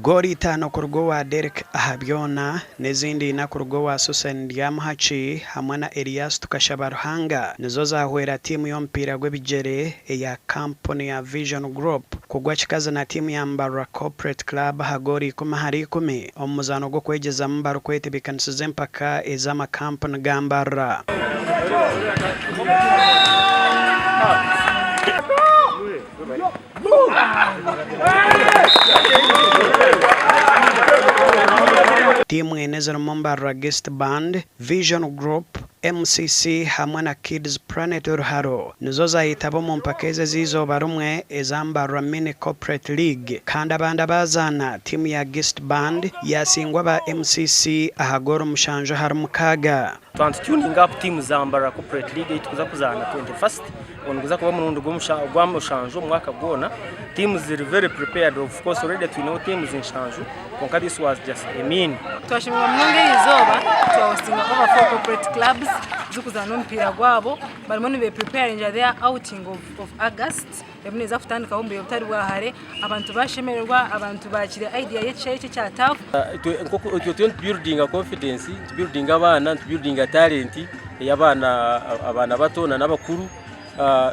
Goolo itaano kuruga owa Derrick Ahabyona n'ezindi ina kuruga owa Susan Ndyamuhaki hamwe na Elias Tukashaba Ruhanga nizo zaahwera tiimu y'omupiira gw'ebigyere eya kampuni ya Vision Group kugwa kikazi na tiimu ya Mbarara Corporate Club aha goolo 10 aha omu muzaano gw'okwegyezamu barikwetebeekanisiza empaka ez'amakampuni ga Mbarara. Tiimu ena ezirimu Mbarara Guest Band, Vision Group, MCC hamwe na Kids Planet Oruharo nizo zaayetaba omu mpaka ezi ez'eizooba rimwe eza Mbarara Mini Corporate League kandi abandi abaazaana tiimu ya Guest Band yaasingwa aba MCC aha goolo 7-6. Twaba nitutuninga up tiimu za Mbarara Corporate League ei turikuza kuzaana 21st, ogwo niguza kuba omurundi gwa mushanju omu mwaka gwona. Tiimu ziri very prepared of course already twineho tiimu nshanju kwonka this was just a mean. Twashemererwa munonga eri izooba twahostinga over 4 corporate clubs zirikuzaana omupiira gwabo barimu nibepreparingira their outing of August erimu neeza kutandikaho omu bwire butari bwa hare abantu bashemererwa abantu baakira idea y'ekishaayi eki ekya turf. Itwe turiyo nitubuildinga confidence, nitubuildinga abaana, nitubuildinga talent ey'abaana abaana bato n'abakuru.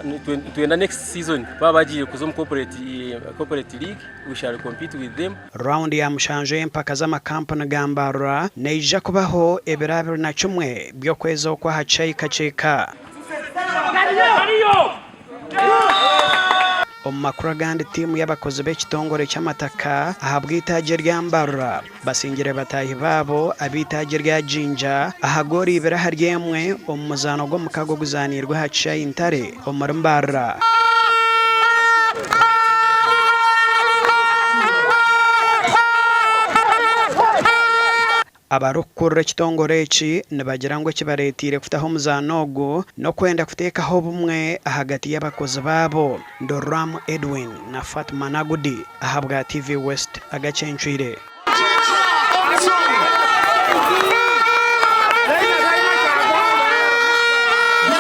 Nitwenda next season baaba bagiire kuza omu corporate league we shall compete with them. Raawundi ya mushanju ey'empaka z'amakampuni ga Mbarara neija kubaho ebiro 21 by'okwezi oku aha Kyahika. Omu makuru agandi tiimu y'abakozi b'ekitongore ky'amataka ahabw'eitaagi erya Mbarara basingire bataahi baabo ab'eitaagi erya Jinja aha goolo ibiri ahari emwe omu muzaano gw'omukago oguzaaniirwe aha kishaayi Ntare omuri Mbarara. Abarikukurira ekitongore eki nibagira ngu ekibareeteire kutaho omuzaano ogu n'okwenda kuteekaho obumwe ahagati y'abakozi baabo. Ndoramu Edwin na Fatuma Nagudi ahabwa TV West agacencwire.